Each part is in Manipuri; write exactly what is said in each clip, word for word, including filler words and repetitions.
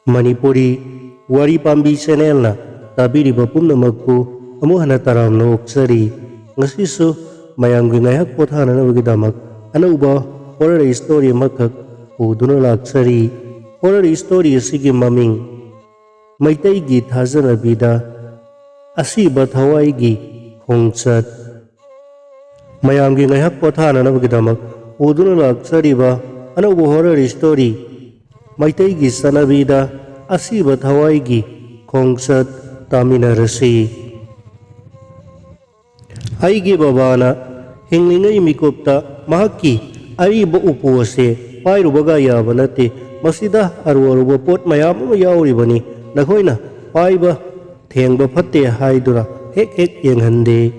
ꯃꯅꯤꯄꯨꯔꯤ ꯋꯥꯔꯤ ꯄꯥꯝꯕꯤ ꯆꯦꯅꯦꯜꯅ ꯇꯥꯕꯤꯔꯤꯕ ꯄꯨꯝꯅꯃꯛꯄꯨ ꯑꯃꯨꯛ ꯍꯟꯅ ꯇꯔꯥꯝꯅ ꯑꯣꯛꯆꯔꯤ꯫ ꯉꯁꯤꯁꯨ ꯃꯌꯥꯝꯒꯤ ꯉꯥꯏꯍꯥꯛ ꯄꯣꯊꯥꯅꯅꯕꯒꯤꯗꯃꯛ ꯑꯅꯧꯕ ꯍꯣꯔꯔ ꯁ꯭ꯇꯣꯔꯤ ꯑꯃꯈꯛ ꯄꯨꯗꯨꯅ ꯂꯥꯛꯆꯔꯤ꯫ ꯍꯣꯔꯔ ꯁ꯭ꯇꯣꯔꯤ ꯑꯁꯤꯒꯤ ꯃꯃꯤꯡ ꯃꯩꯇꯩꯒꯤ ꯊꯥꯖꯅꯕꯤꯗ ꯑꯁꯤꯕ ꯊꯋꯥꯏꯒꯤ ꯈꯣꯡꯆꯠ꯫ ꯃꯌꯥꯝꯒꯤ ꯉꯥꯏꯍꯥꯛ ꯄꯣꯊꯥꯅꯅꯕꯒꯤꯗꯃꯛ ꯄꯨꯗꯨꯅ ꯂꯥꯛꯆꯔꯤꯕ ꯑꯅꯧꯕ ꯍꯣꯔꯔ ꯁ꯭ꯇꯣꯔꯤ ꯃꯩꯇꯩꯒꯤ ꯆꯠꯅꯕꯤꯗ ꯑꯁꯤꯕ ꯊꯋꯥꯏꯒꯤ ꯈꯣꯡꯆꯠ ꯇꯥꯃꯤꯟꯅꯔꯁꯤ꯫ ꯑꯩꯒꯤ ꯕꯕꯥꯅ ꯍꯤꯡꯂꯤꯉꯩ ꯃꯤꯀꯨꯞꯇ ꯃꯍꯥꯛꯀꯤ ꯑꯔꯤꯕ ꯎꯄꯨ ꯑꯁꯦ ꯄꯥꯏꯔꯨꯕꯒ ꯌꯥꯕ ꯅꯠꯇꯦ꯫ ꯃꯁꯤꯗ ꯑꯔꯨ ꯑꯔꯨꯕ ꯄꯣꯠ ꯃꯌꯥꯝ ꯑꯃ ꯌꯥꯎꯔꯤꯕꯅꯤ꯫ ꯅꯈꯣꯏꯅ ꯄꯥꯏꯕ ꯊꯦꯡꯕ ꯐꯠꯇꯦ ꯍꯥꯏꯗꯨꯅ ꯍꯦꯛ ꯍꯦꯛ ꯌꯦꯡꯍꯟꯗꯦ꯫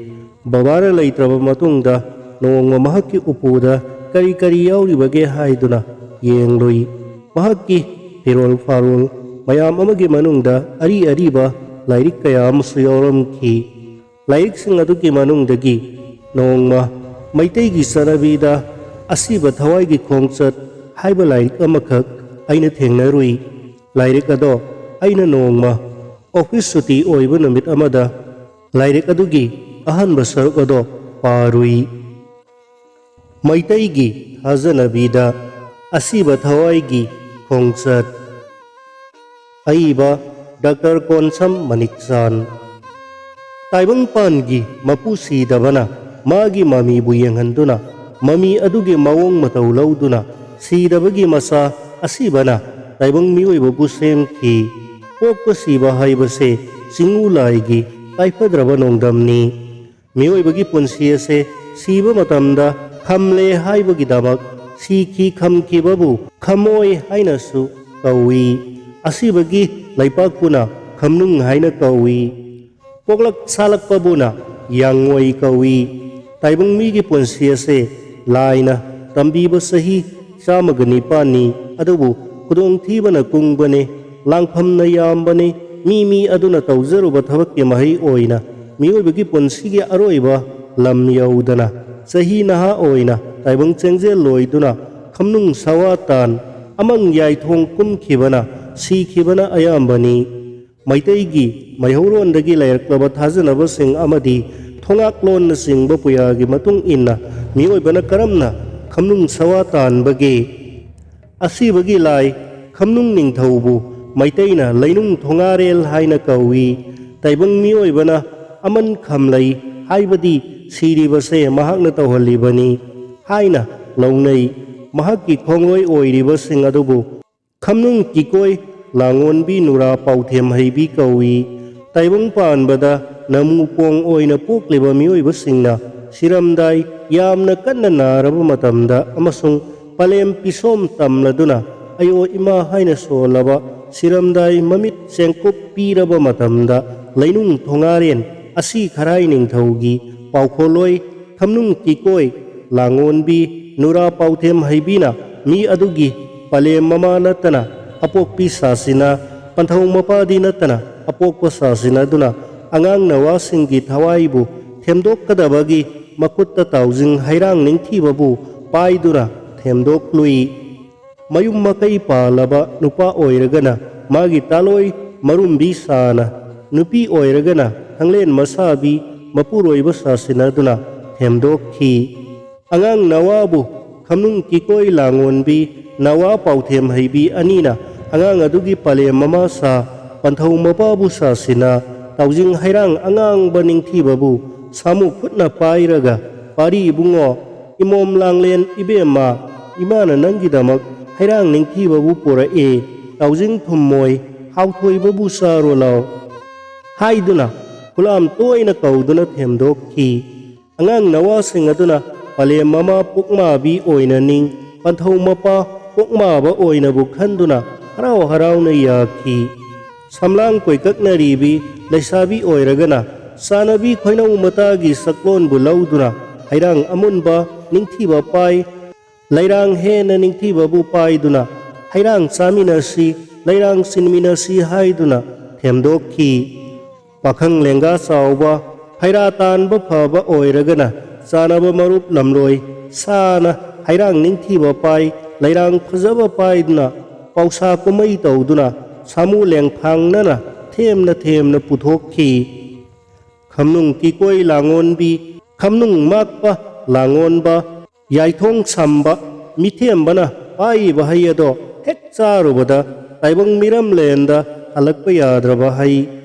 ꯕꯕꯥꯅ ꯂꯩꯇ꯭ꯔꯕ ꯃꯇꯨꯡꯗ ꯅꯣꯡꯃ ꯃꯍꯥꯛꯀꯤ ꯎꯄꯨꯗ ꯀꯔꯤ ꯀꯔꯤ ꯌꯥꯎꯔꯤꯕꯒꯦ ꯍꯥꯏꯗꯨꯅ ꯌꯦꯡꯂꯨꯏ꯫ ꯃꯍꯥꯛꯀꯤ ꯐꯤꯔꯣꯜ ꯐꯥꯔꯣꯜ ꯃꯌꯥꯝ ꯑꯃꯒꯤ ꯃꯅꯨꯡꯗ ꯑꯔꯤ ꯑꯔꯤꯕ ꯂꯥꯏꯔꯤꯛ ꯀꯌꯥ ꯑꯃꯁꯨ ꯌꯥꯎꯔꯝꯈꯤ꯫ ꯂꯥꯏꯔꯤꯛꯁꯤꯡ ꯑꯗꯨꯒꯤ ꯃꯅꯨꯡꯗꯒꯤ ꯅꯣꯡꯃ ꯃꯩꯇꯩꯒꯤ ꯆꯠꯅꯕꯤꯗ ꯑꯁꯤꯕ ꯊꯋꯥꯏꯒꯤ ꯈꯣꯡꯆꯠ ꯍꯥꯏꯕ ꯂꯥꯏꯔꯤꯛ ꯑꯃꯈꯛ ꯑꯩꯅ ꯊꯦꯡꯅꯔꯨꯏ꯫ ꯂꯥꯏꯔꯤꯛ ꯑꯗꯣ ꯑꯩꯅ ꯅꯣꯡꯃ ꯑꯣꯐꯤꯁ ꯁꯨꯇꯤ ꯑꯣꯏꯕ ꯅꯨꯃꯤꯠ ꯑꯃꯗ ꯂꯥꯏꯔꯤꯛ ꯑꯗꯨꯒꯤ ꯑꯍꯥꯟꯕ ꯁꯔꯨꯛ ꯑꯗꯣ ꯄꯥꯔꯨꯏ꯫ ꯃꯩꯇꯩꯒꯤ ꯊꯥꯖꯅꯕꯤꯗ ꯑꯁꯤꯕ ꯊꯋꯥꯏꯒꯤ ꯈꯣꯡꯆꯠ꯫ ꯑꯏꯕ ꯗꯥꯛꯇꯔ ꯀꯣꯟꯁꯝ ꯃꯅꯤꯛꯆꯥꯟ꯫ ꯇꯥꯏꯕꯪꯄꯥꯟꯒꯤ ꯃꯄꯨ ꯁꯤꯗꯕꯅ ꯃꯥꯒꯤ ꯃꯃꯤꯕꯨ ꯌꯦꯡꯍꯟꯗꯨꯅ ꯃꯃꯤ ꯑꯗꯨꯒꯤ ꯃꯑꯣꯡ ꯃꯇꯧ ꯂꯧꯗꯨꯅ ꯁꯤꯗꯕꯒꯤ ꯃꯆꯥ ꯑꯁꯤꯕꯅ ꯇꯥꯏꯕꯪ ꯃꯤꯑꯣꯏꯕꯕꯨ ꯁꯦꯝꯈꯤ꯫ ꯄꯣꯛꯄ ꯁꯤꯕ ꯍꯥꯏꯕꯁꯦ ꯆꯤꯡꯉꯨ ꯂꯥꯏꯒꯤ ꯇꯥꯏꯐꯗ꯭ꯔꯕ ꯅꯣꯡꯗꯝꯅꯤ꯫ ꯃꯤꯑꯣꯏꯕꯒꯤ ꯄꯨꯟꯁꯤ ꯑꯁꯦ ꯁꯤꯕ ꯃꯇꯝꯗ ꯈꯝꯂꯦ ꯍꯥꯏꯕꯒꯤꯗꯃꯛ ꯁꯤꯈꯤ ꯈꯝꯈꯤꯕꯕꯨ ꯈꯝꯃꯣꯏ ꯍꯥꯏꯅꯁꯨ ꯀꯧꯏ꯫ ꯑꯁꯤꯕꯒꯤ ꯂꯩꯄꯥꯛꯄꯨꯅ ꯈꯝꯅꯨꯡ ꯍꯥꯏꯅ ꯀꯧꯏ꯫ ꯄꯣꯛꯂꯛ ꯁꯥꯂꯛꯄꯕꯨꯅ ꯌꯥꯡꯉꯣꯏ ꯀꯧꯏ꯫ ꯇꯥꯏꯕꯪ ꯃꯤꯒꯤ ꯄꯨꯟꯁꯤ ꯑꯁꯦ ꯂꯥꯏꯅ ꯇꯝꯕꯤꯕ ꯆꯍꯤ ꯆꯥꯝꯃꯒ ꯅꯤꯄꯥꯟꯅꯤ꯫ ꯑꯗꯨꯕꯨ ꯈꯨꯗꯣꯡꯊꯤꯕꯅ ꯀꯨꯡꯕꯅꯤ, ꯂꯥꯡꯐꯝꯅ ꯌꯥꯝꯕꯅꯤ꯫ ꯃꯤ ꯃꯤ ꯑꯗꯨꯅ ꯇꯧꯖꯔꯨꯕ ꯊꯕꯛꯀꯤ ꯃꯍꯩ ꯑꯣꯏꯅ ꯃꯤꯑꯣꯏꯕꯒꯤ ꯄꯨꯟꯁꯤꯒꯤ ꯑꯔꯣꯏꯕ ꯂꯝ ꯌꯧꯗꯅ ꯆꯍꯤ ꯅꯍꯥ ꯑꯣꯏꯅ ꯇꯥꯏꯕꯪ ꯆꯦꯡꯖꯦꯜ ꯂꯣꯏꯗꯨꯅ ꯈꯝꯅꯨꯡ ꯁꯋꯥ ꯇꯥꯟ ꯑꯃꯪ ꯌꯥꯏꯊꯣꯡ ꯀꯨꯝꯈꯤꯕꯅ ꯁꯤꯈꯤꯕꯅ ꯑꯌꯥꯝꯕꯅꯤ꯫ ꯃꯩꯇꯩꯒꯤ ꯃꯩꯍꯧꯔꯣꯟꯗꯒꯤ ꯂꯩꯔꯛꯂꯕ ꯊꯥꯖꯅꯕꯁꯤꯡ ꯑꯃꯗꯤ ꯊꯣꯉꯥꯛꯂꯣꯟꯅꯆꯤꯡꯕ ꯄꯨꯌꯥꯒꯤ ꯃꯇꯨꯡ ꯏꯟꯅ ꯃꯤꯑꯣꯏꯕꯅ ꯀꯔꯝꯅ ꯈꯝꯅꯨꯡ ꯁꯋꯥ ꯇꯥꯟꯕꯒꯦ? ꯑꯁꯤꯕꯒꯤ ꯂꯥꯏ ꯈꯝꯅꯨꯡ ꯅꯤꯡꯊꯧꯕꯨ ꯃꯩꯇꯩꯅ ꯂꯩꯅꯨꯡ ꯊꯣꯉꯥꯔꯦꯜ ꯍꯥꯏꯅ ꯀꯧꯏ꯫ ꯇꯥꯏꯕꯪ ꯃꯤꯑꯣꯏꯕꯅ ꯑꯃꯟ ꯈꯝꯂꯩ ꯍꯥꯏꯕꯗꯤ ꯁꯤꯔꯤꯕꯁꯦ ꯃꯍꯥꯛꯅ ꯇꯧꯍꯜꯂꯤꯕꯅꯤ ꯍꯥꯏꯅ ꯂꯧꯅꯩ꯫ ꯃꯍꯥꯛꯀꯤ ꯈꯣꯡꯂꯣꯏ ꯑꯣꯏꯔꯤꯕꯁꯤꯡ ꯑꯗꯨꯕꯨ ꯈꯝꯅꯨꯡ ꯀꯤꯀꯣꯏ, ꯂꯥꯡꯑꯣꯟꯕꯤ, ꯅꯨꯔꯥ, ꯄꯥꯎꯊꯦꯝ ꯍꯩꯕꯤ ꯀꯧꯏ꯫ ꯇꯥꯏꯕꯪ ꯄꯥꯟꯕꯗ ꯅꯃꯨ ꯄꯣꯡ ꯑꯣꯏꯅ ꯄꯣꯛꯂꯤꯕ ꯃꯤꯑꯣꯏꯕꯁꯤꯡꯅ ꯁꯤꯔꯝꯗꯥꯏ ꯌꯥꯝꯅ ꯀꯟꯅ ꯅꯥꯔꯕ ꯃꯇꯝꯗ ꯑꯃꯁꯨꯡ ꯄꯂꯦꯝ ꯄꯤꯁꯣꯝ ꯇꯝꯂꯗꯨꯅ ꯑꯌꯣ ꯏꯃꯥ ꯍꯥꯏꯅ ꯁꯣꯜꯂꯕ ꯁꯤꯔꯝꯗꯥꯏ ꯃꯃꯤꯠ ꯆꯦꯡꯀꯨꯞ ꯄꯤꯔꯕ ꯃꯇꯝꯗ ꯂꯩꯅꯨꯡ ꯊꯣꯉꯥꯔꯦꯟ ꯑꯁꯤ ꯈꯔꯥꯏ ꯅꯤꯡꯊꯧꯒꯤ ꯄꯥꯎꯈꯣꯜꯂꯣꯏ ꯈꯝꯅꯨꯡ ꯀꯤꯀꯣꯏ, ꯂꯥꯡꯑꯣꯟꯕꯤ, ꯅꯨꯔꯥ ꯄꯥꯎꯊꯦꯝ ꯍꯩꯕꯤꯅ ꯃꯤ ꯑꯗꯨꯒꯤ ꯄꯂꯦꯝ ꯃꯃꯥ ꯅꯠꯇꯅ ꯑꯄꯣꯛꯄꯤ ꯁꯥꯁꯤꯅ, ꯄꯟꯊꯧ ꯃꯄꯥꯗꯤ ꯅꯠꯇꯅ ꯑꯄꯣꯛꯄ ꯁꯥꯁꯤꯅꯗꯨꯅ ꯑꯉꯥꯡ ꯅꯋꯥꯁꯤꯡꯒꯤ ꯊꯋꯥꯏꯕꯨ ꯊꯦꯝꯗꯣꯛꯀꯗꯕꯒꯤ ꯃꯈꯨꯠꯇ ꯇꯥꯎꯖꯤꯡ ꯍꯩꯔꯥꯡ ꯅꯤꯡꯊꯤꯕꯕꯨ ꯄꯥꯏꯗꯨꯅ ꯊꯦꯝꯗꯣꯛꯂꯨꯏ꯫ ꯃꯌꯨꯝ ꯃꯀꯩ ꯄꯥꯜꯂꯕ ꯅꯨꯄꯥ ꯑꯣꯏꯔꯒꯅ ꯃꯥꯒꯤ ꯇꯥꯂꯣꯏ ꯃꯔꯨꯝꯕꯤ ꯁꯥꯅ, ꯅꯨꯄꯤ ꯑꯣꯏꯔꯒꯅ ꯈꯪꯂꯦꯟ ꯃꯁꯥꯕꯤ ꯃꯄꯨꯔꯣꯏꯕ ꯁꯥꯁꯤꯟꯅꯗꯨꯅ ꯊꯦꯝꯗꯣꯛꯈꯤ꯫ ꯑꯉꯥꯡ ꯅꯋꯥꯕꯨ ꯈꯝꯅꯨꯡ ꯀꯤꯀꯣꯏ ꯂꯥꯡꯑꯣꯟꯕꯤ, ꯅꯋꯥ ꯄꯥꯎꯊꯦꯝ ꯍꯩꯕꯤ ꯑꯅꯤꯅ ꯑꯉꯥꯡ ꯑꯗꯨꯒꯤ ꯄꯂꯦꯝ ꯃꯃꯥ ꯁꯥ, ꯄꯟꯊꯧ ꯃꯄꯥꯕꯨ ꯁꯥꯁꯤꯟꯅ, ꯇꯥꯎꯖꯤꯡ ꯍꯩꯔꯥꯡ ꯑꯉꯥꯡꯕ ꯅꯤꯡꯊꯤꯕꯕꯨ ꯁꯥꯃꯨ ꯈꯨꯠꯅ ꯄꯥꯏꯔꯒ, "ꯄꯥꯔꯤ ꯏꯕꯨꯡꯉꯣ, ꯏꯃꯣꯝ ꯂꯥꯡꯂꯦꯟ ꯏꯕꯦꯝꯃ, ꯏꯃꯥꯅ ꯅꯪꯒꯤꯗꯃꯛ ꯍꯩꯔꯥꯡ ꯅꯤꯡꯊꯤꯕꯕꯨ ꯄꯨꯔꯛꯑꯦ, ꯇꯥꯎꯖꯤꯡ ꯊꯨꯝꯃꯣꯏ ꯍꯥꯎꯊꯣꯏꯕꯕꯨ ꯆꯥꯔꯣ ꯂꯥꯎ" ꯍꯥꯏꯗꯨꯅ ꯈꯨꯂꯥꯝ ꯇꯣꯏꯅ ꯀꯧꯗꯨꯅ ꯊꯦꯝꯗꯣꯛꯈꯤ꯫ ꯑꯉꯥꯡ ꯅꯋꯥꯁꯤꯡ ꯑꯗꯨꯅ ꯄꯂꯦꯝ ꯃꯃꯥ ꯄꯣꯛꯃꯥꯕꯤ ꯑꯣꯏꯅ ꯅꯤꯡ, ꯄꯟꯊꯧ ꯃꯄꯥ ꯄꯣꯛꯃꯥꯕ ꯑꯣꯏꯅꯕꯨ ꯈꯟꯗꯨꯅ ꯍꯔꯥꯎ ꯍꯔꯥꯎꯅ ꯌꯥꯈꯤ꯫ ꯁꯝꯂꯥꯡ ꯀꯣꯏꯀꯛꯅꯔꯤꯕꯤ ꯂꯩꯁꯥꯕꯤ ꯑꯣꯏꯔꯒꯅ ꯆꯥꯅꯕꯤ ꯈꯣꯏꯅꯧ ꯃꯇꯥꯒꯤ ꯁꯛꯂꯣꯟꯕꯨ ꯂꯧꯗꯨꯅ ꯍꯩꯔꯥꯡ ꯑꯃꯨꯟꯕ ꯅꯤꯡꯊꯤꯕ ꯄꯥꯏ, ꯂꯩꯔꯥꯡ ꯍꯦꯟꯅ ꯅꯤꯡꯊꯤꯕꯕꯨ ꯄꯥꯏꯗꯨꯅ ꯍꯩꯔꯥꯡ ꯆꯥꯃꯤꯟꯅꯁꯤ, ꯂꯩꯔꯥꯡ ꯆꯤꯟꯃꯤꯟꯅꯁꯤ ꯍꯥꯏꯗꯨꯅ ꯊꯦꯝꯗꯣꯛꯈꯤ꯫ ꯄꯥꯈꯪ ꯂꯦꯡꯒꯥ ꯆꯥꯎꯕ, ꯐꯩꯔꯥ ꯇꯥꯟꯕ ꯐꯕ ꯑꯣꯏꯔꯒꯅ ꯆꯥꯅꯕ ꯃꯔꯨꯞ ꯂꯝꯂꯣꯏ ꯁꯥꯅ ꯍꯩꯔꯥꯡ ꯅꯤꯡꯊꯤꯕ ꯄꯥꯏ, ꯂꯩꯔꯥꯡ ꯐꯖꯕ ꯄꯥꯏꯗꯨꯅ ꯄꯥꯎꯁꯥ ꯀꯨꯝꯍꯩ ꯇꯧꯗꯨꯅ ꯁꯥꯃꯨ ꯂꯦꯡꯊꯥꯡꯅꯅ ꯊꯦꯝꯅ ꯊꯦꯝꯅ ꯄꯨꯊꯣꯛꯈꯤ꯫ ꯈꯝꯅꯨꯡ ꯀꯤꯀꯣꯏ ꯂꯥꯡꯉꯣꯟꯕꯤ, ꯈꯝꯅꯨꯡ ꯃꯥꯛꯄ ꯂꯥꯡꯉꯣꯟꯕ, ꯌꯥꯏꯊꯣꯡ ꯁꯝꯕ ꯃꯤꯊꯦꯝꯕꯅ ꯄꯥꯏꯔꯤꯕ ꯍꯩ ꯑꯗꯣ ꯍꯦꯛ ꯆꯥꯔꯨꯕꯗ ꯇꯥꯏꯕꯪ ꯃꯤꯔꯝꯂꯦꯟꯗ ꯍꯜꯂꯛꯄ ꯌꯥꯗ꯭ꯔꯕ ꯍꯩ,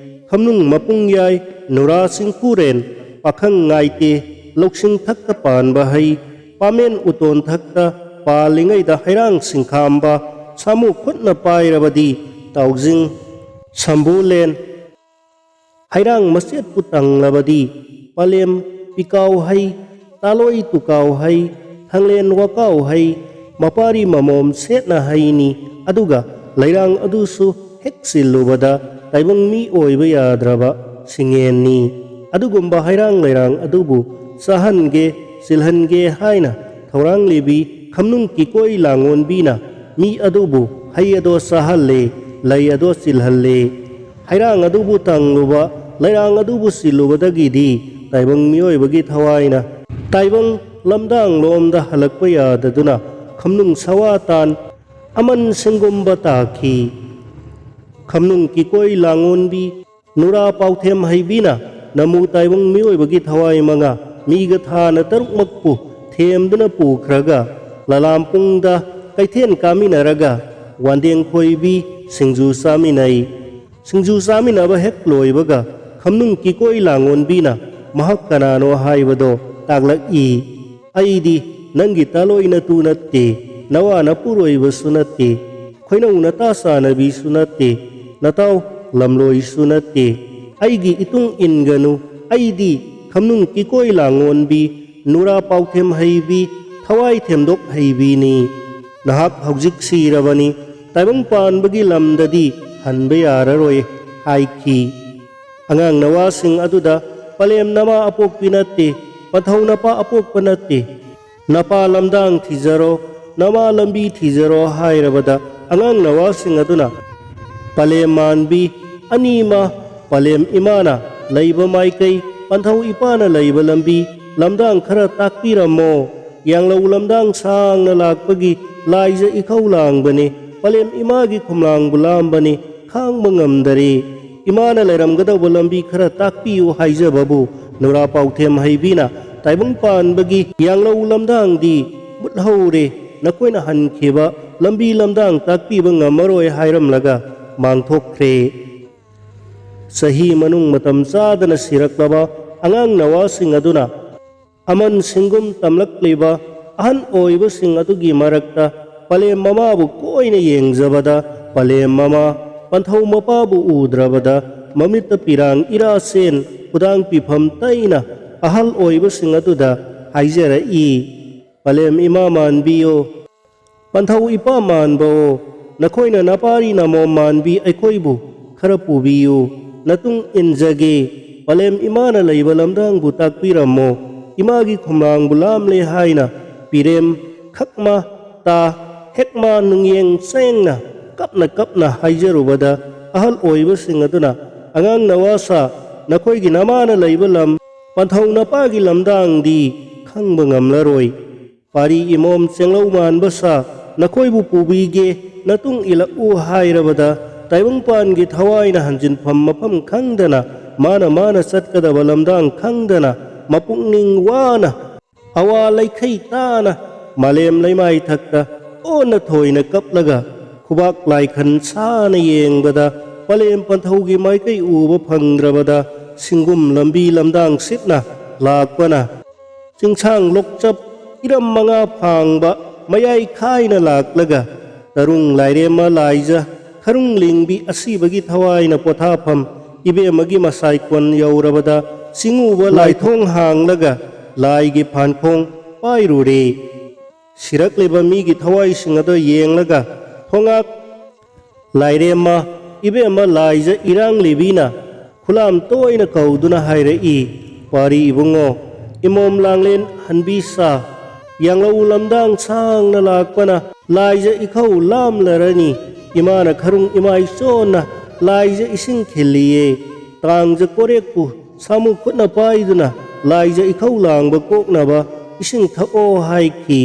ꯈꯝꯅꯨꯡ ꯃꯄꯨꯡ ꯌꯥꯏ, ꯅꯨꯔꯥ ꯆꯤꯡꯀꯨꯔꯦꯟ, ꯄꯥꯈꯪ ꯉꯥꯏꯇꯦ, ꯂꯧꯁꯤꯡ ꯊꯛꯇ ꯄꯥꯟꯕ ꯍꯩ, ꯄꯥꯃꯦꯟ ꯎꯇꯣꯟ ꯊꯛꯇ ꯄꯥꯜꯂꯤꯉꯩꯗ ꯍꯩꯔꯥꯡ ꯁꯤꯡꯈꯥꯝꯕ, ꯁꯥꯃꯨ ꯈꯨꯠꯅ ꯄꯥꯏꯔꯕꯗꯤ ꯇꯥꯎꯖꯤꯡ, ꯁꯝꯕꯨꯂꯦꯟ, ꯍꯩꯔꯥꯡ ꯃꯆꯦꯠꯄꯨ ꯇꯪꯂꯕꯗꯤ ꯄꯂꯦꯝ ꯄꯤꯀꯥꯎ ꯍꯩ, ꯇꯥꯂꯣꯏ ꯇꯨꯀꯥꯎ ꯍꯩ, ꯊꯥꯡꯂꯦꯟ ꯋꯥꯀꯥꯎ ꯍꯩ, ꯃꯄꯥꯔꯤ ꯃꯃꯣꯝ ꯁꯦꯠꯅ ꯍꯩꯅꯤ꯫ ꯑꯗꯨꯒ ꯂꯩꯔꯥꯡ ꯑꯗꯨꯁꯨ ꯍꯦꯛ ꯆꯤꯜꯂꯨꯕꯗ ꯇꯥꯏꯕꯪ ꯃꯤ ꯑꯣꯏꯕ ꯌꯥꯗ꯭ꯔꯕ ꯁꯤꯡꯉꯦꯟꯅꯤ꯫ ꯑꯗꯨꯒꯨꯝꯕ ꯍꯩꯔꯥꯡ ꯂꯩꯔꯥꯡ ꯑꯗꯨꯕꯨ ꯆꯥꯍꯟꯒꯦ, ꯆꯤꯜꯍꯟꯒꯦ ꯍꯥꯏꯅ ꯊꯧꯔꯥꯡꯂꯤꯕꯤ ꯈꯝꯅꯨꯡ ꯀꯤꯀꯣꯏ ꯂꯥꯡꯉꯣꯟꯕꯤꯅ ꯃꯤ ꯑꯗꯨꯕꯨ ꯍꯩ ꯑꯗꯣ ꯆꯥꯍꯜꯂꯦ, ꯂꯩ ꯑꯗꯣ ꯆꯤꯜꯍꯜꯂꯦ꯫ ꯍꯩꯔꯥꯡ ꯑꯗꯨꯕꯨ ꯇꯪꯂꯨꯕ, ꯂꯩꯔꯥꯡ ꯑꯗꯨꯕꯨ ꯆꯤꯜꯂꯨꯕꯗꯒꯤꯗꯤ ꯇꯥꯏꯕꯪ ꯃꯤꯑꯣꯏꯕꯒꯤ ꯊꯋꯥꯏꯅ ꯇꯥꯏꯕꯪ ꯂꯝꯗꯥꯡꯂꯣꯝꯗ ꯍꯜꯂꯛꯄ ꯌꯥꯗꯗꯨꯅ ꯈꯝꯅꯨꯡ ꯁꯋꯥ ꯇꯥꯟ ꯑꯃꯟ ꯁꯤꯡꯒꯨꯝꯕ ꯇꯥꯈꯤ꯫ ꯈꯝꯅꯨꯡ ꯀꯤꯀꯣꯏ ꯂꯥꯡꯉꯣꯟꯕꯤ, ꯅꯨꯔꯥ ꯄꯥꯎꯊꯦꯝ ꯍꯩꯕꯤꯅ ꯅꯃꯨ ꯇꯥꯏꯕꯪ ꯃꯤꯑꯣꯏꯕꯒꯤ ꯊꯋꯥꯏ ꯃꯉꯥ ꯃꯤꯒ ꯊꯥꯅ ꯇꯔꯨꯛꯃꯛꯄꯨ ꯊꯦꯝꯗꯨꯅ ꯄꯨꯈ꯭ꯔꯒ ꯂꯂꯥꯝꯄꯨꯡꯗ ꯀꯩꯊꯦꯜ ꯀꯥꯃꯤꯟꯅꯔꯒ ꯋꯥꯟꯗꯦꯡ ꯈꯣꯏꯕꯤ ꯁꯤꯡꯖꯨ ꯆꯥꯃꯤꯟꯅꯩ꯫ ꯁꯤꯡꯖꯨ ꯆꯥꯃꯤꯟꯅꯕ ꯍꯦꯛ ꯂꯣꯏꯕꯒ ꯈꯝꯅꯨꯡ ꯀꯤꯀꯣꯏ ꯂꯥꯡꯉꯣꯟꯕꯤꯅ ꯃꯍꯥꯛ ꯀꯅꯥꯅꯣ ꯍꯥꯏꯕꯗꯣ ꯇꯥꯛꯂꯛꯏ꯫ "ꯑꯩꯗꯤ ꯅꯪꯒꯤ ꯇꯥꯂꯣꯏ ꯅꯇꯨ ꯅꯠꯇꯦ, ꯅꯋꯥ ꯅꯄꯨꯔꯣꯏꯕꯁꯨ ꯅꯠꯇꯦ, ꯈꯣꯏꯅꯧ ꯅꯇꯥ ꯆꯥꯅꯕꯤꯁꯨ ꯅꯠꯇꯦ, ꯅꯇꯥꯎ ꯂꯝꯂꯣꯏꯁꯨ ꯅꯠꯇꯦ꯫ ꯑꯩꯒꯤ ꯏꯇꯨꯡ ꯏꯟꯒꯅꯨ, ꯑꯩꯗꯤ ꯈꯝꯅꯨꯡ ꯀꯤꯀꯣꯏ ꯂꯥꯡꯉꯣꯟꯕꯤ, ꯅꯨꯔꯥ ꯄꯥꯎꯊꯦꯝ ꯍꯩꯕꯤ, ꯊꯋꯥꯏ ꯊꯦꯝꯗꯣꯛ ꯍꯩꯕꯤꯅꯤ꯫ ꯅꯍꯥꯛ ꯍꯧꯖꯤꯛ ꯁꯤꯔꯕꯅꯤ, ꯇꯥꯏꯕꯪ ꯄꯥꯟꯕꯒꯤ ꯂꯝꯗꯗꯤ ꯍꯟꯕ ꯌꯥꯔꯔꯣꯏ" ꯍꯥꯏꯈꯤ꯫ ꯑꯉꯥꯡ ꯅꯋꯥꯁꯤꯡ ꯑꯗꯨꯗ ꯄꯂꯦꯝ ꯅꯃꯥ ꯑꯄꯣꯛꯄꯤ ꯅꯠꯇꯦ, ꯄꯟꯊꯧ ꯅꯄꯥ ꯑꯄꯣꯛꯄ ꯅꯠꯇꯦ, ꯅꯄꯥ ꯂꯝꯗꯥꯡ ꯊꯤꯖꯔꯣ, ꯅꯃꯥ ꯂꯝꯕꯤ ꯊꯤꯖꯔꯣ ꯍꯥꯏꯔꯕꯗ ꯑꯉꯥꯡ ꯅꯋꯥꯁꯤꯡ ꯑꯗꯨꯅ ꯄꯂꯦꯝ ꯃꯥꯟꯕꯤ ꯑꯅꯤꯃ ꯄꯂꯦꯝ ꯏꯃꯥꯅ ꯂꯩꯕ ꯃꯥꯏꯀꯩ, ꯄꯟꯊꯧ ꯏꯄꯥꯅ ꯂꯩꯕ ꯂꯝꯕꯤ, ꯂꯝꯗꯥꯡ ꯈꯔ ꯇꯥꯛꯄꯤꯔꯝꯃꯣ꯫ ꯌꯥꯡꯂꯧ ꯂꯝꯗꯥꯡ ꯁꯥꯡꯅ ꯂꯥꯛꯄꯒꯤ ꯂꯥꯏꯖ ꯏꯈꯧ ꯂꯥꯡꯕꯅꯤ꯫ ꯄꯂꯦꯝ ꯏꯃꯥꯒꯤ ꯈꯨꯝꯂꯥꯡꯕꯨ ꯂꯥꯝꯕꯅꯤ, ꯈꯥꯡꯕ ꯉꯝꯗꯔꯦ꯫ ꯏꯃꯥꯅ ꯂꯩꯔꯝꯒꯗꯧꯕ ꯂꯝꯕꯤ ꯈꯔ ꯇꯥꯛꯄꯤꯌꯨ ꯍꯥꯏꯖꯕꯕꯨ ꯅꯨꯔꯥ ꯄꯥꯎꯊꯦꯝ ꯍꯩꯕꯤꯅ ꯇꯥꯏꯕꯪ ꯄꯥꯟꯕꯒꯤ ꯌꯥꯡꯂꯧ ꯂꯝꯗꯥꯡꯗꯤ ꯃꯨꯠꯍꯧꯔꯦ, ꯅꯈꯣꯏꯅ ꯍꯟꯈꯤꯕ ꯂꯝꯕꯤ ꯂꯝꯗꯥꯡ ꯇꯥꯛꯄꯤꯕ ꯉꯝꯃꯔꯣꯏ ꯍꯥꯏꯔꯝꯂꯒ ꯃꯥꯡꯊꯣꯛꯈ꯭ꯔꯦ꯫ ꯆꯍꯤ ꯃꯅꯨꯡ ꯃꯇꯝ ꯆꯥꯗꯅ ꯁꯤꯔꯛꯂꯕ ꯑꯉꯥꯡ ꯅꯋꯥꯁꯤꯡ ꯑꯗꯨꯅ ꯑꯃꯟ ꯁꯤꯡꯒꯨꯝ ꯇꯝꯂꯛꯂꯤꯕ ꯑꯍꯟ ꯑꯣꯏꯕꯁꯤꯡ ꯑꯗꯨꯒꯤ ꯃꯔꯛꯇ ꯄꯂꯦꯝ ꯃꯃꯥꯕꯨ ꯀꯣꯏꯅ ꯌꯦꯡꯖꯕꯗ, ꯄꯂꯦꯝ ꯃꯃꯥ ꯄꯟꯊꯧ ꯃꯄꯥꯕꯨ ꯎꯗ꯭ꯔꯕꯗ ꯃꯃꯤꯠꯇ ꯄꯤꯔꯥꯡ ꯏꯔꯥ ꯆꯦꯟ, ꯈꯨꯗꯥꯡ ꯄꯤꯐꯝ ꯇꯩꯅ ꯑꯍꯜ ꯑꯣꯏꯕꯁꯤꯡ ꯑꯗꯨꯗ ꯍꯥꯏꯖꯔꯛꯏ, "ꯄꯂꯦꯝ ꯏꯃꯥ ꯃꯥꯟꯕꯤꯌꯣ, ꯄꯟꯊꯧ ꯏꯄꯥ ꯃꯥꯟꯕꯑꯣ, ꯅꯈꯣꯏꯅ ꯅꯄꯥꯔꯤ ꯅꯃꯣꯝ ꯃꯥꯟꯕꯤ ꯑꯩꯈꯣꯏꯕꯨ ꯈꯔ ꯄꯨꯕꯤꯌꯨ, ꯅꯇꯨꯡ ꯏꯟꯖꯒꯦ꯫ ꯄꯂꯦꯝ ꯏꯃꯥꯅ ꯂꯩꯕ ꯂꯝꯗꯥꯡꯕꯨ ꯇꯥꯛꯄꯤꯔꯝꯃꯣ, ꯏꯃꯥꯒꯤ ꯈꯨꯝꯂꯥꯡꯕꯨ ꯂꯥꯝꯂꯦ" ꯍꯥꯏꯅ ꯄꯤꯔꯦꯝ ꯈꯛꯃ ꯇꯥ ꯍꯦꯛꯃ ꯅꯨꯡꯌꯦꯡ ꯆꯦꯡꯅ ꯀꯞꯅ ꯀꯞꯅ ꯍꯥꯏꯖꯔꯨꯕꯗ, ꯑꯍꯜ ꯑꯣꯏꯕꯁꯤꯡ ꯑꯗꯨꯅ, "ꯑꯉꯥꯡ ꯅꯋꯥꯁꯥ, ꯅꯈꯣꯏꯒꯤ ꯅꯃꯥꯅ ꯂꯩꯕ ꯂꯝ ꯄꯟꯊꯧ ꯅꯄꯥꯒꯤ ꯂꯝꯗꯥꯡꯗꯤ ꯈꯪꯕ ꯉꯝꯂꯔꯣꯏ꯫ ꯄꯥꯔꯤ ꯏꯃꯣꯝ ꯆꯦꯡꯂꯧ ꯃꯥꯟꯕ ꯁꯥ, ꯅꯈꯣꯏꯕꯨ ꯄꯨꯕꯤꯒꯦ, ꯅꯇꯨꯡ ꯏꯜꯂꯛꯎ" ꯍꯥꯏꯔꯕꯗ, ꯇꯥꯏꯕꯪꯄꯥꯟꯒꯤ ꯊꯋꯥꯏꯅ ꯍꯟꯖꯤꯟꯐꯝ ꯃꯐꯝ ꯈꯪꯗꯅ, ꯃꯥꯅ ꯃꯥꯅ ꯆꯠꯀꯗꯕ ꯂꯝꯗꯥꯡ ꯈꯪꯗꯅ, ꯃꯄꯨꯛꯅꯤꯡ ꯋꯥꯅ, ꯑꯋꯥ ꯂꯩꯈꯩ ꯇꯥꯅ, ꯃꯥꯂꯦꯝ ꯂꯩꯃꯥꯏ ꯊꯛꯇ ꯑꯣꯟꯅ ꯊꯣꯏꯅ ꯀꯞꯂꯒ, ꯈꯨꯕꯥꯛ ꯂꯥꯏꯈꯟ ꯁꯥꯅ ꯌꯦꯡꯕꯗ, ꯄꯂꯦꯝ ꯄꯟꯊꯧꯒꯤ ꯃꯥꯏꯀꯩ ꯎꯕ ꯐꯪꯗ꯭ꯔꯕꯗ, ꯁꯤꯡꯒꯨꯝ ꯂꯝꯕꯤ ꯂꯝꯗꯥꯡ ꯁꯤꯠꯅ ꯂꯥꯛꯄꯅ, ꯆꯤꯡꯁꯥꯡ ꯂꯣꯛꯆꯞ ꯏꯔꯝ ꯃꯉꯥ ꯐꯥꯡꯕ ꯃꯌꯥꯏ ꯈꯥꯏꯅ ꯂꯥꯛꯂꯒ, ꯇꯔꯨꯡ ꯂꯥꯏꯔꯦꯝꯃ ꯂꯥꯏꯖ ꯈꯔꯨꯡ ꯂꯤꯡꯕꯤ ꯑꯁꯤꯕꯒꯤ ꯊꯋꯥꯏꯅ ꯄꯣꯊꯥꯐꯝ ꯏꯕꯦꯝꯃꯒꯤ ꯃꯁꯥꯏꯀꯣꯟ ꯌꯧꯔꯕꯗ, ꯆꯤꯡꯉꯨꯕ ꯂꯥꯏꯊꯣꯡ ꯍꯥꯡꯂꯒ ꯂꯥꯏꯒꯤ ꯐꯥꯟꯈꯣꯡ ꯄꯥꯏꯔꯨꯔꯦ꯫ ꯁꯤꯔꯛꯂꯤꯕ ꯃꯤꯒꯤ ꯊꯋꯥꯏꯁꯤꯡ ꯑꯗꯨ ꯌꯦꯡꯂꯒ, ꯊꯣꯉꯥꯛ ꯂꯥꯏꯔꯦꯝꯃ ꯏꯕꯦꯝꯃ ꯂꯥꯏꯖ ꯏꯔꯥꯡꯂꯤꯕꯤꯅ ꯈꯨꯂꯥꯝ ꯇꯣꯏꯅ ꯀꯧꯗꯨꯅ ꯍꯥꯏꯔꯛꯏ, "ꯄꯥꯔꯤ ꯏꯕꯨꯡꯉꯣ, ꯏꯃꯣꯝ ꯂꯥꯡꯂꯦꯟ ꯍꯟꯕꯤ ꯁꯥ, ꯌꯥꯡꯂꯧ ꯂꯝꯗꯥꯡ ꯁꯥꯡꯅ ꯂꯥꯛꯄꯅ ꯂꯥꯏꯖ ꯏꯈꯧ ꯂꯥꯝꯂꯔꯅꯤ꯫ ꯏꯃꯥꯅ ꯈꯔꯨꯡ ꯏꯃꯥꯏ ꯆꯣꯟꯅ ꯂꯥꯏꯖ ꯏꯁꯤꯡ ꯈꯤꯜꯂꯤꯌꯦ꯫ ꯇꯥꯡꯖ ꯀꯣꯔꯦꯛꯄꯨ ꯁꯥꯃꯨ ꯈꯨꯠꯅ ꯄꯥꯏꯗꯨꯅ ꯂꯥꯏꯖ ꯏꯈꯧ ꯂꯥꯡꯕ ꯀꯣꯛꯅꯕ ꯏꯁꯤꯡ ꯊꯛꯑꯣ" ꯍꯥꯏꯈꯤ꯫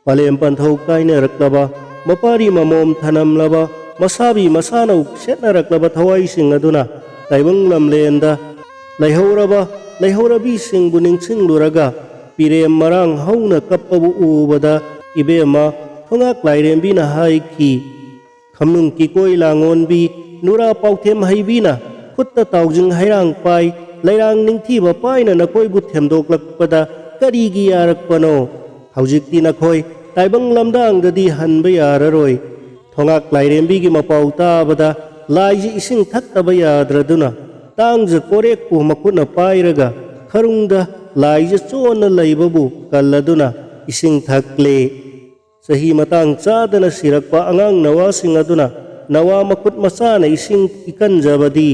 ꯄꯂꯦꯝ ꯄꯟꯊꯧ ꯀꯥꯏꯅꯔꯛꯂꯕ ꯃꯄꯥꯔꯤ ꯃꯃꯣꯝ ꯊꯅꯝꯂꯕ, ꯃꯁꯥꯕꯤ ꯃꯁꯥꯅꯧ ꯁꯦꯠꯅꯔꯛꯂꯕ ꯊꯋꯥꯏꯁꯤꯡ ꯑꯗꯨꯅ ꯇꯥꯏꯕꯪ ꯂꯝꯂꯦꯟꯗ ꯂꯩꯍꯧꯔꯕ ꯂꯩꯍꯧꯔꯕꯤꯁꯤꯡꯕꯨ ꯅꯤꯡꯁꯤꯡꯂꯨꯔꯒ ꯄꯤꯔꯦꯝ ꯃꯔꯥꯡ ꯍꯧꯅ ꯀꯞꯄꯕꯨ ꯎꯕꯗ, ꯏꯕꯦꯝꯃ ꯊꯣꯉꯥꯛ ꯂꯥꯏꯔꯦꯝꯕꯤꯅ ꯍꯥꯏꯈꯤ, ꯈꯝꯅꯨꯡ ꯀꯤꯀꯣꯏ ꯂꯥꯡꯉꯣꯟꯕꯤ, ꯅꯨꯔꯥ ꯄꯥꯎꯊꯦꯝ ꯍꯩꯕꯤꯅ ꯈꯨꯠꯇ ꯇꯥꯎꯖꯤꯡ ꯍꯩꯔꯥꯡ ꯄꯥꯏ, ꯂꯩꯔꯥꯡ ꯅꯤꯡꯊꯤꯕ ꯄꯥꯏꯅ ꯅꯈꯣꯏꯕꯨ ꯊꯦꯝꯗꯣꯛꯂꯛꯄꯗ ꯀꯔꯤꯒꯤ ꯌꯥꯔꯛꯄꯅꯣ? ꯍꯧꯖꯤꯛꯇꯤ ꯅꯈꯣꯏ ꯇꯥꯏꯕꯪ ꯂꯝꯗꯥꯡꯗꯗꯤ ꯍꯟꯕ ꯌꯥꯔꯔꯣꯏ꯫ ꯊꯣꯉꯥꯛ ꯂꯥꯏꯔꯦꯝꯕꯤꯒꯤ ꯃꯄꯥꯎ ꯇꯥꯕꯗ ꯂꯥꯏꯖ ꯏꯁꯤꯡ ꯊꯛꯇꯕ ꯌꯥꯗ꯭ꯔꯗꯨꯅ ꯇꯥꯡꯖ ꯀꯣꯔꯦꯛꯄꯨ ꯃꯈꯨꯠꯅ ꯄꯥꯏꯔꯒ ꯈꯔꯨꯡꯗ ꯂꯥꯏꯖ ꯆꯣꯟꯅ ꯂꯩꯕꯕꯨ ꯀꯜꯂꯗꯨꯅ ꯏꯁꯤꯡ ꯊꯛꯂꯦ꯫ ꯆꯍꯤ ꯃꯇꯥꯡ ꯆꯥꯗꯅ ꯁꯤꯔꯛꯄ ꯑꯉꯥꯡ ꯅꯋꯥꯁꯤꯡ ꯑꯗꯨꯅ ꯅꯋꯥ ꯃꯈꯨꯠ ꯃꯆꯥꯅ ꯏꯁꯤꯡ ꯏꯀꯟꯖꯕꯗꯤ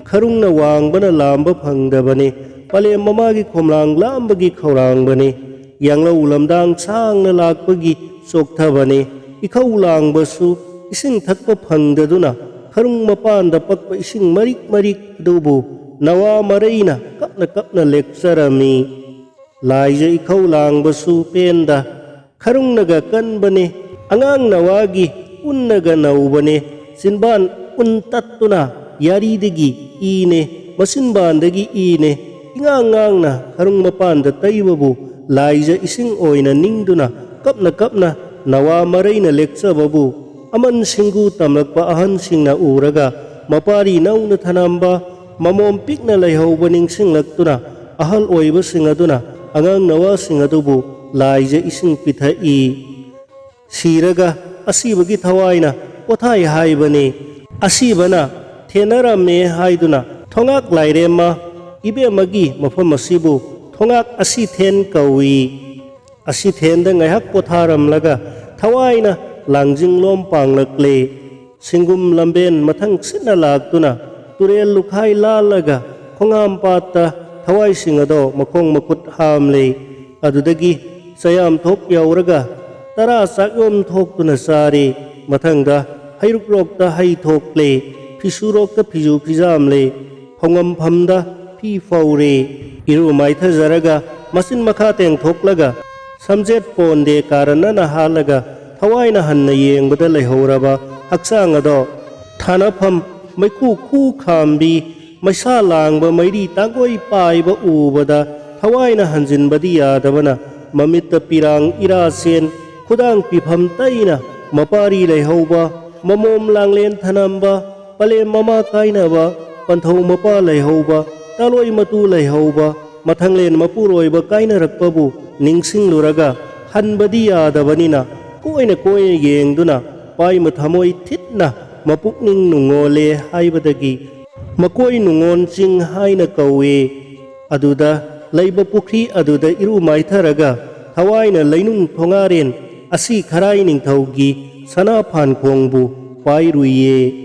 ꯈꯔꯨꯡꯅ ꯋꯥꯡꯕꯅ ꯂꯥꯝꯕ ꯐꯪꯗꯕꯅꯤ꯫ ꯄꯂꯦꯝ ꯃꯃꯥꯒꯤ ꯈꯣꯝꯂꯥꯡ ꯂꯥꯝꯕꯒꯤ ꯈꯧꯔꯥꯡꯕꯅꯤ꯫ ꯌꯥꯡꯂꯧ ꯂꯝꯗꯥꯡ ꯁꯥꯡꯅ ꯂꯥꯛꯄꯒꯤ ꯆꯣꯛꯊꯕꯅꯤ꯫ ꯏꯈꯧ ꯂꯥꯡꯕꯁꯨ ꯏꯁꯤꯡ ꯊꯛꯄ ꯐꯪꯗꯗꯨꯅ ꯈꯔꯨꯡ ꯃꯄꯥꯟꯗ ꯄꯛꯄ ꯏꯁꯤꯡ ꯃꯔꯤꯛ ꯃꯔꯤꯛ ꯑꯗꯨꯕꯨ ꯅꯋꯥ ꯃꯔꯩꯅ ꯀꯞꯅ ꯀꯞꯅ ꯂꯦꯛꯆꯔꯝꯃꯤ꯫ ꯂꯥꯏꯖ ꯏꯈꯧ ꯂꯥꯡꯕꯁꯨ ꯄꯦꯟꯗ ꯈꯔꯨꯡꯅꯒ ꯀꯟꯕꯅꯦ, ꯑꯉꯥꯡ ꯅꯋꯥꯒꯤ ꯎꯟꯅꯒ ꯅꯧꯕꯅꯦ, ꯆꯤꯟꯕꯥꯟ ꯎꯟ ꯇꯠꯇꯨꯅ ꯌꯥꯔꯤꯗꯒꯤ ꯏꯅꯦ, ꯃꯆꯤꯟꯕꯥꯟꯗꯒꯤ ꯏꯅꯦ, ꯏꯉꯥꯡ ꯉꯥꯡꯅ ꯈꯔꯨꯡ ꯃꯄꯥꯟꯗ ꯇꯩꯕꯕꯨ ꯂꯥꯏꯖ ꯏꯁꯤꯡ ꯑꯣꯏꯅ ꯅꯤꯡꯗꯨꯅ ꯀꯞꯅ ꯀꯞꯅ ꯅꯋꯥ ꯃꯔꯩꯅ ꯂꯦꯛꯆꯕꯕꯨ ꯑꯃꯟ ꯁꯤꯡꯒꯨ ꯇꯝꯂꯛꯄ ꯑꯍꯟꯁꯤꯡꯅ ꯎꯔꯒ ꯃꯄꯥꯔꯤ ꯅꯧꯅ ꯊꯅꯝꯕ ꯃꯃꯣꯝ ꯄꯤꯛꯅ ꯂꯩꯍꯧꯕ ꯅꯤꯡꯁꯤꯡꯂꯛꯇꯨꯅ ꯑꯍꯜ ꯑꯣꯏꯕꯁꯤꯡ ꯑꯗꯨꯅ ꯑꯉꯥꯡ ꯅꯋꯥꯁꯤꯡ ꯑꯗꯨꯕꯨ ꯂꯥꯏꯖ ꯏꯁꯤꯡ ꯄꯤꯊꯛꯏ꯫ ꯁꯤꯔꯒ ꯑꯁꯤꯕꯒꯤ ꯊꯋꯥꯏꯅ ꯄꯣꯊꯥꯏ ꯍꯥꯏꯕꯅꯤ꯫ ꯑꯁꯤꯕꯅ ꯊꯦꯟꯅꯔꯝꯃꯦ ꯍꯥꯏꯗꯨꯅ ꯊꯣꯉꯥꯛ ꯂꯥꯏꯔꯦꯝꯃ ꯏꯕꯦꯝꯃꯒꯤ ꯃꯐꯝ ꯑꯁꯤꯕꯨ ꯊꯣꯉꯥꯛ ꯑꯁꯤꯊꯦꯟ ꯀꯧꯏ꯫ ꯑꯁꯤꯊꯦꯟꯗ ꯉꯥꯏꯍꯥꯛ ꯄꯣꯊꯥꯔꯝꯂꯒ ꯊꯋꯥꯏꯅ ꯂꯥꯡꯖꯤꯡꯂꯣꯝ ꯄꯥꯡꯂꯛꯂꯦ꯫ ꯁꯤꯡꯒꯨꯝ ꯂꯝꯕꯦꯟ ꯃꯊꯪ ꯁꯤꯠꯅ ꯂꯥꯛꯇꯨꯅ ꯇꯨꯔꯦꯜ ꯂꯨꯈꯥꯏ ꯂꯥꯜꯂꯒ ꯈꯣꯡꯍꯥꯝꯄꯥꯠꯇ ꯊꯋꯥꯏꯁꯤꯡ ꯑꯗꯣ ꯃꯈꯣꯡ ꯃꯈꯨꯠ ꯍꯥꯝꯂꯦ꯫ ꯑꯗꯨꯗꯒꯤ ꯆꯌꯥꯝꯊꯣꯛ ꯌꯧꯔꯒ ꯇꯔꯥ ꯆꯥꯛꯌꯣꯝ ꯊꯣꯛꯇꯨꯅ ꯆꯥꯔꯦ꯫ ꯃꯊꯪꯗ ꯍꯩꯔꯨꯛꯔꯣꯛꯇ ꯍꯩ ꯊꯣꯛꯂꯦ꯫ ꯐꯤꯁꯨꯔꯣꯛꯇ ꯐꯤꯖꯨ ꯐꯤꯖꯥꯝꯂꯦ꯫ ꯐꯧꯉꯝꯐꯝꯗ ꯐꯤ ꯐꯧꯔꯦ꯫ ꯏꯔꯨ ꯃꯥꯏꯊꯖꯔꯒ ꯃꯆꯤꯟ ꯃꯈꯥ ꯇꯦꯡꯊꯣꯛꯂꯒ ꯁꯝꯖꯦꯠ ꯄꯣꯟꯗꯦ ꯀꯥꯔꯟꯅꯅ ꯍꯥꯠꯂꯒ ꯊꯋꯥꯏꯅ ꯍꯟꯅ ꯌꯦꯡꯕꯗ ꯂꯩꯍꯧꯔꯕ ꯍꯛꯆꯥꯡ ꯑꯗꯣ ꯊꯥꯅꯐꯝ ꯃꯩꯈꯨ ꯈꯨ ꯈꯥꯝꯕꯤ, ꯃꯩꯁꯥ ꯂꯥꯡꯕ ꯃꯩꯔꯤ ꯇꯥꯡꯒꯣꯏ ꯄꯥꯏꯕ ꯎꯕꯗ ꯊꯋꯥꯏꯅ ꯍꯟꯖꯤꯟꯕꯗꯤ ꯌꯥꯗꯕꯅ, ꯃꯃꯤꯠꯇ ꯄꯤꯔꯥꯡ ꯏꯔꯥ ꯆꯦꯟ, ꯈꯨꯗꯥꯡ ꯄꯤꯐꯝ ꯇꯩꯅ ꯃꯄꯥꯔꯤ ꯂꯩꯍꯧꯕ, ꯃꯃꯣꯝ ꯂꯥꯡꯂꯦꯟ ꯊꯅꯝꯕ, ꯄꯂꯦꯝ ꯃꯃꯥ ꯀꯥꯏꯅꯕ, ꯄꯟꯊꯧ ꯃꯄꯥ ꯂꯩꯍꯧꯕ, ꯇꯥꯂꯣꯏ ꯃꯇꯨ ꯂꯩꯍꯧꯕ, ꯃꯊꯪꯂꯦꯟ ꯃꯄꯨꯔꯣꯏꯕ ꯀꯥꯏꯅꯔꯛꯄꯕꯨ ꯅꯤꯡꯁꯤꯡꯂꯨꯔꯒ ꯍꯟꯕꯗꯤ ꯌꯥꯗꯕꯅꯤꯅ, ꯀꯣꯏꯅ ꯀꯣꯏꯅ ꯌꯦꯡꯗꯨꯅ ꯄꯥꯏꯃ ꯊꯃꯣꯏ ꯊꯤꯠꯅ ꯃꯄꯨꯛꯅꯤꯡ ꯅꯨꯡꯉꯣꯜꯂꯦ ꯍꯥꯏꯕꯗꯒꯤ ꯃꯀꯣꯏ ꯅꯨꯡꯉꯣꯟ ꯆꯤꯡ ꯍꯥꯏꯅ ꯀꯧꯏ꯫ ꯑꯗꯨꯗ ꯂꯩꯕ ꯄꯨꯈ꯭ꯔꯤ ꯑꯗꯨꯗ ꯏꯔꯨ ꯃꯥꯏꯊꯔꯒ ꯊꯋꯥꯏꯅ ꯂꯩꯅꯨꯡ ꯊꯣꯉꯥꯔꯦꯟ ꯑꯁꯤ ꯈꯔꯥꯏ ꯅꯤꯡꯊꯧꯒꯤ ꯁꯅꯥ ꯐꯥꯟꯈꯣꯡꯕꯨ ꯄꯥꯏꯔꯨꯏꯌꯦ꯫